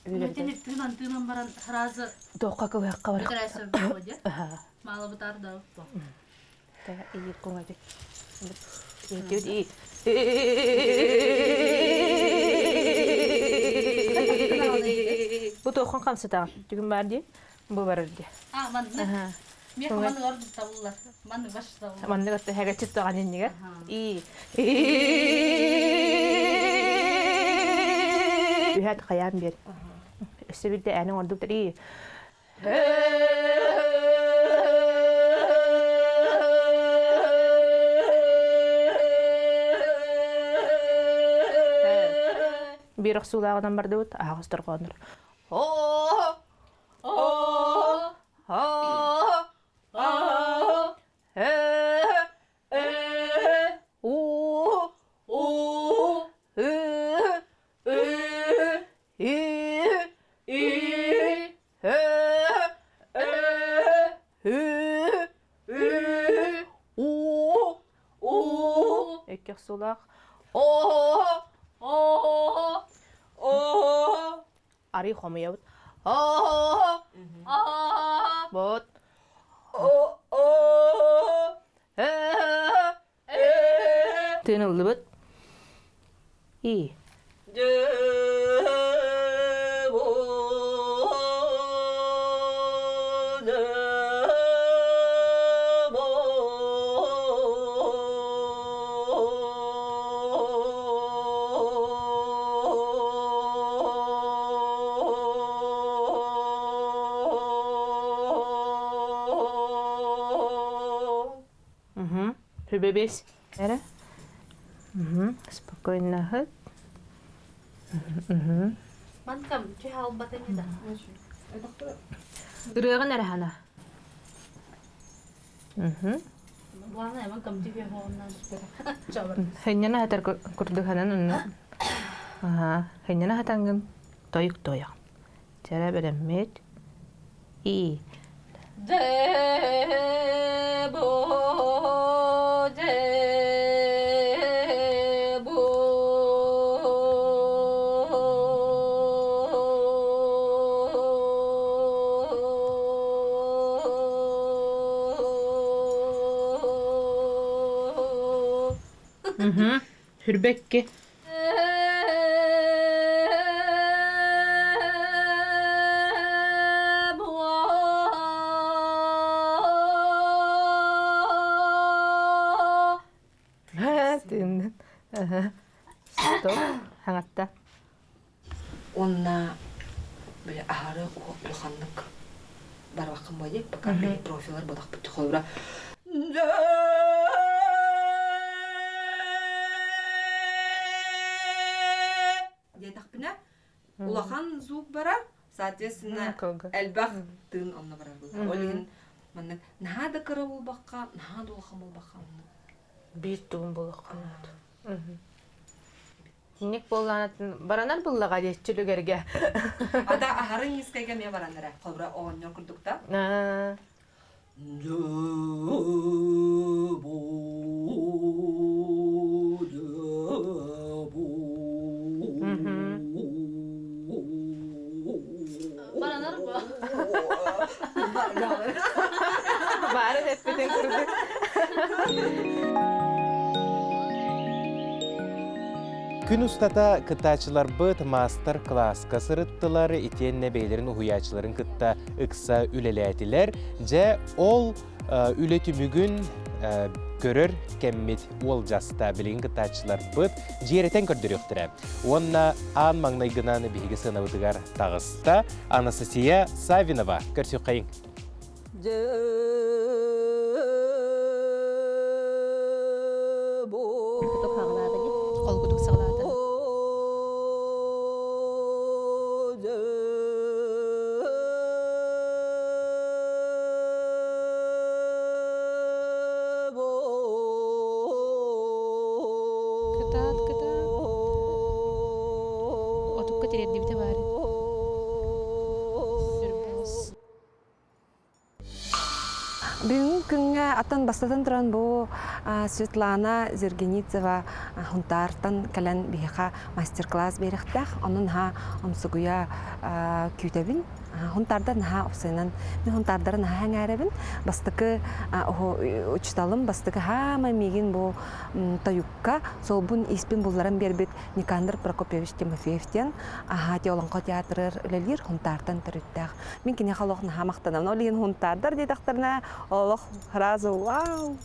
Тыынан тыынан баран сразу Тоққа кылыахха бар. Мало бытар да. Ии куҥати. И. Бу тохон хамсатаҕын. Түгүн бар дии. Бу барар дии. А, маннык. Миэхэ маннык ордук табыллар. Маннык баш табыллар. Маннык атта хэгэччит таҕан иннигэр. И. Үһэт хайаан биэр. Өссө бирде ээниң ордук и. Биир охсуулааҕынан бардыбыт, аһаҕас торҕооннор. Икки охсуулаах. Арый хомуйабыт. Вот. Тыын ыллыбыт. И. Хүбэбис. Эрэ. Спокойно хыт. Манкам түһэ албата не да. Ырыаҕын эрэ хана. Главное, манкам түһэ хооннан Хынньана хатар курдук ханан онно. Аха, хынньана хатангын тойук тойох. Чара бэлэммит. И. Хүрбэкки. Стоп. Хаҥатта. Уонна били аһары улаханнык барбаккын буолуо пока били профилар бодохпут холобура диэтэхпинэ. Улахан звук барар, соответственно, элбэх тыын онно барар буолар. Ол иһин маннык наһаа да кыра буолбакка, наһаа да улахан буолбакка оннук. Биир тугун буолуохха наада. Инник буоллаанатын баранар буллаҕа диэччи үлүгэргэ. Ата аһары низкайга эмиэ баранара. Холбура оҕонньор курдук да. Баранар бу. Баары эппитин курдук. Күн устата кыттааччыларбыт маастар-кылааска сырыттылар, итиэннэ бэйэлэрин уһуйааччыларын кытта ыкса үлэлээтилэр. Дьэ, ол үлэ түмүгүн көрөр кэммит уолдьаста. Билигин кыттааччыларбыт дьиэрэтэн көрдөрүөхтэрэ. Уонна аан маҥнайгынан биһиги сыанабытыгар таҕыста Анастасия Саввинова. Көрсүөххэйиҥ. Холкутук саҕалаата. Кытаат, кытаат. Отукка тириэрдибитэ баар. Бүгүҥҥү күҥҥэ атын бастатан туран бу Светлана Зергеницева Хунтаартан кэлэн биһиэхэ мастер-класс биэриэхтээх. Онон наһаа умсугуйа күүтэбин. Хунтаардар наһаа опсайынан, мин хунтаардары наһаа сэҥээрэбин. Бастакы учууталым бастакы хаамай миигин бу тойукка суолбун ииспин булларан биэрбит Никандр Прокопьевич Тимофеев диэн аһаа Олоҥхо театрыгар үлэлиир Хунтаартан төрүттээх. Мин киниэхэ олох наһаа махтанабын. Ол иһин хунтаардар диэтэхтэринэ олох сразу вау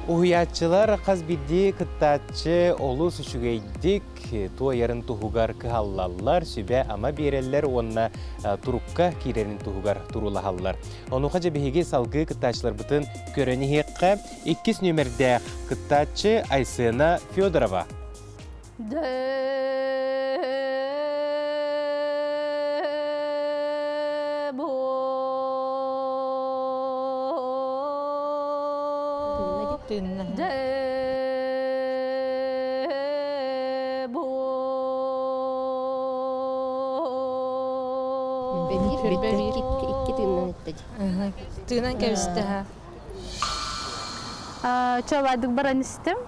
Уһуйааччылар хас биирдии кыттааччы олус үчүгэйдик туойарын туһугар кыһаллаллар, сүбэ-ама биэрэллэр уонна турукка киирэрин туһугар туруулаһаллар. Онуоха дьэ биһиги салгыы кыттааччыларбытын көрөн иһиэххэ. Иккис нүөмэрдээх кыттааччы Айсена Федорова. Тыынна. Икки тыыннан этте Тыынан кэбистэ Чабадык баран истим.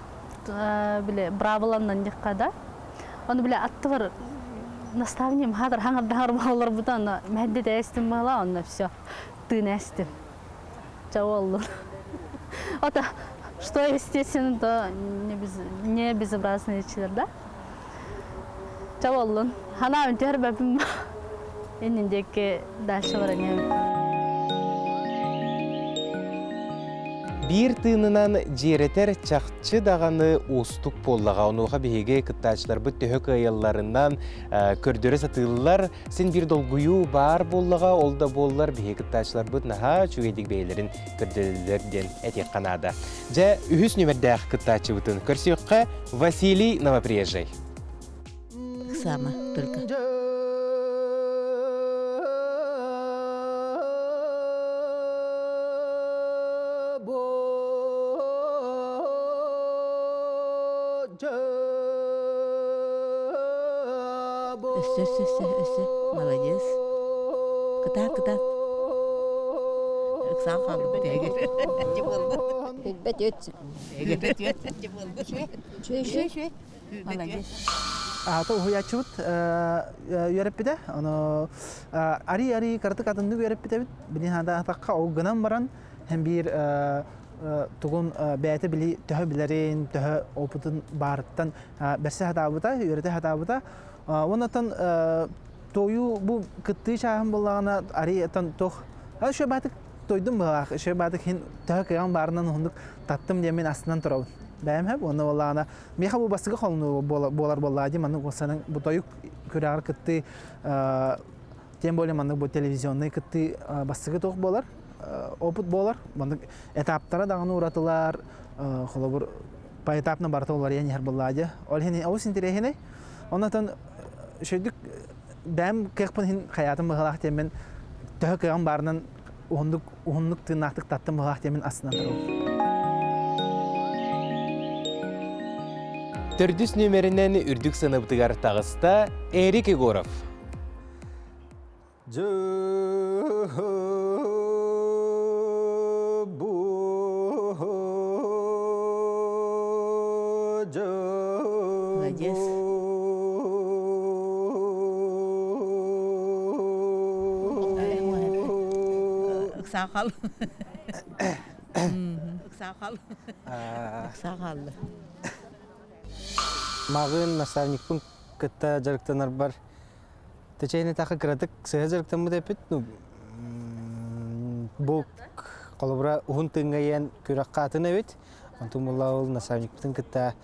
Бile брабланнан дихха да. Оны биле аттыбар наставним хатыр хаңырдахар балалар бута аны мәдде эстим бала онно все тын эстим. Ча болду. Это что естественно, то не, без, не безобразные да? Ча боллун. Хана үнтер бәпім. Инниндеки дальше баранем. Биир тыынынан дьиэрэтэр чахчы даҕаны уустук буоллаҕа. Онуоха биһиги кыттааччыларбыт төһө кыайалларынан көрдөрө сатыыллар. Син биир долгуйуу баар буоллаҕа, ол да буоллар биһиги кыттааччыларбыт наһаа үчүгэйдик бэйэлэрин көрдөрөллөр диэн этиэххэ наада. Дьэ, үһүс нүмердээх кыттааччыбытын көрсүөххэ Василий Новоприезжай. Сама только. Өссө, өссө, өссө, өссө. Молодец. Кытаат, кытаат. Ыксаан хаалбыт эгер. Билбет өт. Шөй, шөй. Молодец. Аата уһуйааччыбыт үөрэппитэ. Ону ари-ари кыратык атыннык үөрэппитэбит. Билин хадаатахха ол гынан баран һэм биир тугун бэйэтэ били төһө билэрин, төһө опытын баарыттан бэрсэ сатаабыта, үөрэтэ сатаабыта. Оннотон тойуу бу кыттыы чааһын буллаҕына ари оттон туох шө баатык тойдум быһалаах шө баатык хин төһө кыаҕым баарынан уһундук таттым диэн мин астынан турабын. Бэйэм хэп уонна буоллаҕына миэхэ бу бастакы холонуу буолар буоллаа дии маннык уосанын бу тойук күрэҕэр кыттыы тем более маннык бу телевизионный кыттыы бастакы туох буолар опыт буолар маннык этаптара даҕаны уратылар холобур. Поэтапно барыта уларыйан иһэр буоллаҕа дии. Ол иһин олус интэриэһинэй. Онон үчүгэйдик бэйэм кыахпын иһин хайаатын быһалаах диэммин төһө кыаҕым баарынан уһуннук уһуннук тыыннаахтык таттым быһалаах диэммин астынан турабын. Төрдүс нүөмэринэн үрдүк сыанабытыгар таҕыста Эрик Егоров. Молодец. Ыксаахал. Ыксаахал. Ыксаахаллы. Маҕын наставникпын кытта дьарыктанарбар Тэчэйин этахы кыратык сыһа дьарыктаммыт эппит, ну, бу холобура уһун тыҥҥа иэн күрэххэ атын эбит. Онтун буолла ол наставникпытын кытта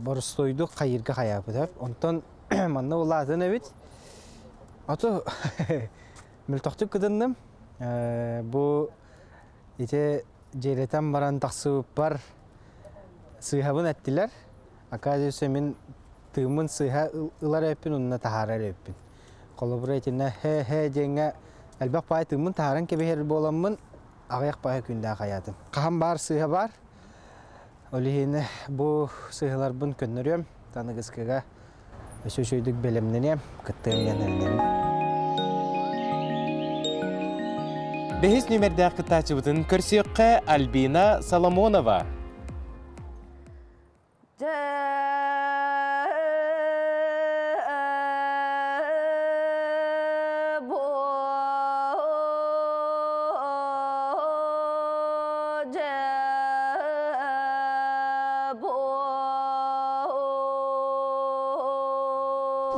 боростуойдук хайыырга хайаабыт. Онтон манна буолла атын эбит. Ото мөлтөхтүк кытынным. Бу ити дьиэлэтэн баран тахсыбыппар сыыһабын эттилэр. Оказывается, мин тыыммын сыыһа ылар эбиппин уонна таһаарар эбиппин. Холобура итиннэ хэ-хэ диэҥҥэ элбэх баай тыыммын таһааран кэбиһэр буоламмын аҕыйах баайы күндээх хайаатым. Хаһан баар сыыһа баар. Ол иһин бу сыыһаларбын көннөрүөм, таныгыскыга өссө үчүгэйдик бэлэмнэниэм, кыттыам диэн эрэнэбин. Бэһис нүмердээх кыттааччыбытын көрсүөххэ Альбина Соломонова.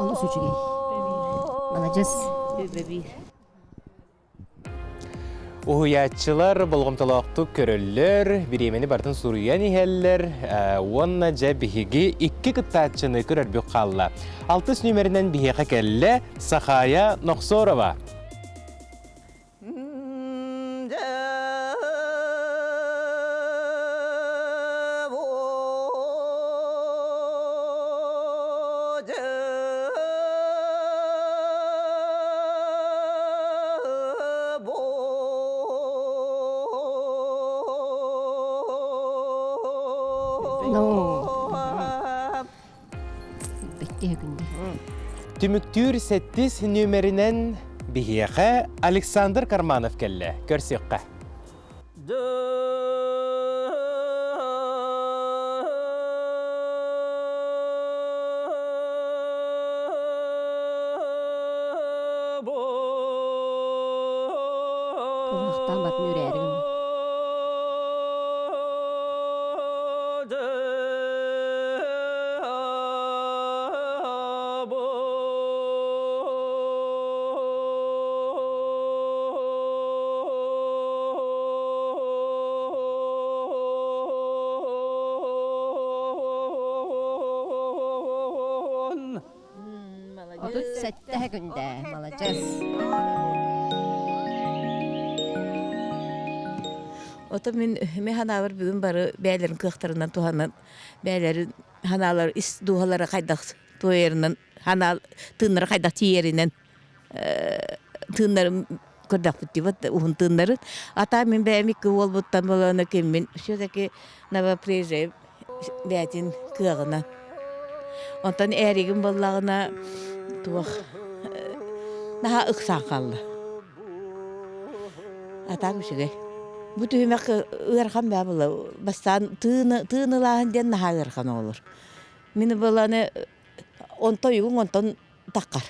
Олус үчүгэй. Маладьыс. Уһуйааччылар болҕомтолоохтук көрөллөр, бириэмэни барытын суруйан иһэллэр уонна дьэ биһиги икки кыттааччыны көрөрбүт хаалла. Алтыс нүмеринэн биһиэхэ кэллэ Сахая Нохсорова. Түмүктүүр сэттис нүөмэринэн биһиэхэ Александр Карманов кэллэ. Көрсүөххэ. Кылыһахтаан батын үрээри гынна. 37 күндэ, маладьыас. Ото мин ми ханаабар бүгүн бары бээлэрин кыахтарынан туһанан бээлэрин ханаалар ис дууһалара хайдах туойарынан ханаал тыыннара хайдах тиийэринэн тыыннарын көрдөхпүт дии вот уһун тыыннарын. Ата мин бэйэм икки уолбуттан болоно киммин все-таки новоприезжай бэйэтин кыаҕынан. Онтон ээригим буоллаҕына туох наһаа ыксаан хаалла. Атаак үчүгэй. Бу түһүмэх ыарахан баа була. Бастаан тыыны тыынылааһын диэн наһаа ыарахан оҕолор. Мин быланы онтон уйгуҥ онтон таххар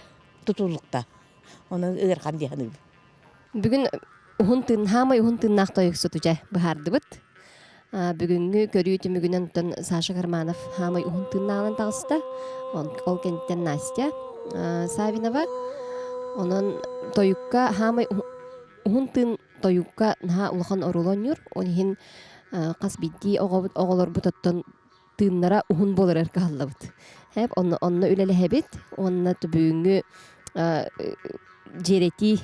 тутулукта. Онон ыарахан дии саныыбын. Бүгүн уһун тыын, хаамай уһун тыыннаах тойуксуту дьэ быһаардыбыт. Бүгүҥҥү көрүү түмүгүнэн оттон Саша Карманов хаамай уһун тыыннааҕынан таҕыста. Ол кэнниттэн Настя Савинова. Онон тойукка хаамай уһун тыын тойукка наһаа улахан оруолу оонньуур. Ол иһин хас биирдии оҕобут оҕолорбут оттон тыыннара уһун буоларыгар кыһаллабыт. Хэп онно онно үлэлэһэбит уонна бүгүҥҥү дьиэрэтии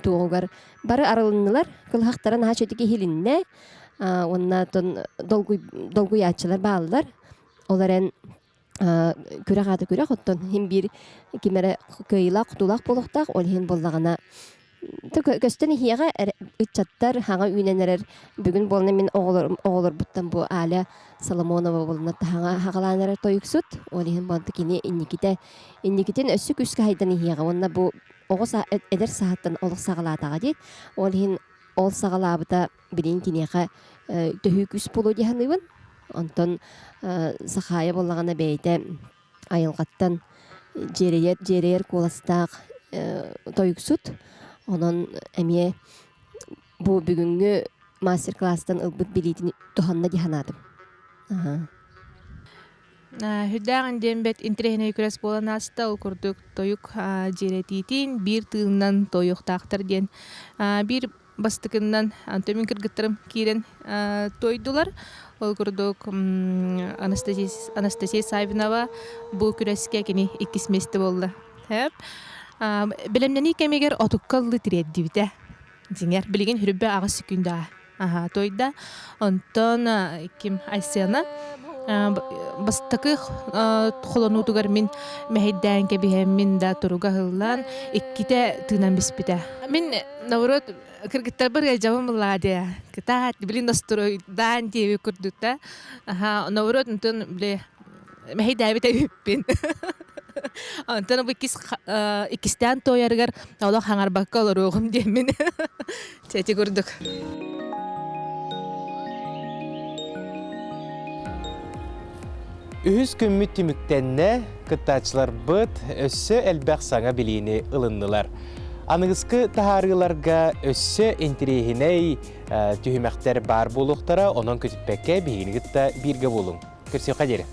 туоҕугар бары арылыннылар. Кылыһахтара наһаа чөтүк иһилиннэ. Уонна долгуйааччылар бааллар. Ол эрэн күрэх аата күрэх, оттон иһин биир ким эрэ кыайыылаах-хотуулаах буолуохтаах, ол иһин буоллаҕына көстөн иһиэҕэ ыччаттар хаҥа үүнэн эрэр бүгүн буолна мин оҕолорбуттан бу Аля Соломонова буолна таһаҥа хаҕалаан эрэр тойуксут ол иһин буолта кини инникитэ инникитин өссө күүскэ хайдан иһиэҕэ уонна бу оҕо эдэр саһаттан олох саҕалаатаҕа дии ол иһин ол саҕалаабыта билигин киниэхэ төһүү күүс буолуо дии саныыбын. Онтон Сахаайа буоллаҕына бэйэтэ айылҕаттан дьиэрэйэр дьиэрэйэр куоластаах тойуксут. Онон эмиэ бу бүгүҥҥү мастер-класстан ылбыт билиитин туһанна дии санаатым. Үрдээҕин диэн бэрт интэриэһинэй күрэс буолан ааста. Ол курдук тойук дьиэрэтиитин биир тыынынан туойуохтаахтар диэн биир бастакыннан Антон мин кыргыттарым киирэн туойдулар. Ол курдук Анастасия Савинова бу күрэскэ кини иккис миэстэ буолла. Бэлэмнэнии кэмигэр отукка ыллыы тириэрдибитэ. Дьиҥэр, билигин хүрбэ аҕыс секунда Аха, туойда. Онтон ким Айсена бастакы холонуутугар мин мэһэйдээн кэбиһэммин да туруга ыһыллан иккитэ тыынан биспитэ. Мин наоборот кыргыттарбар ыалдьабын буллаа диэ. Кытаат, блин настройдаан диэби курдук да. Аха, наоборот онтон били мэһэйдээбит эбиппин. Онтон бу иккис иккистээн туойарыгар олох хаҥарбакка олоруоҕум диэммин. Ити курдук. Үһүс күммүт түмүктэннэ, кыттааччыларбыт өссө элбэх саҥа билиини ылыннылар. Аныгыскы таһаарыыларга өссө интэриэһинэй түһүмэхтэр баар буолуохтара, онон көтүппэккэ биһигини кытта бииргэ буолуҥ. Көрсүөххэ диэри.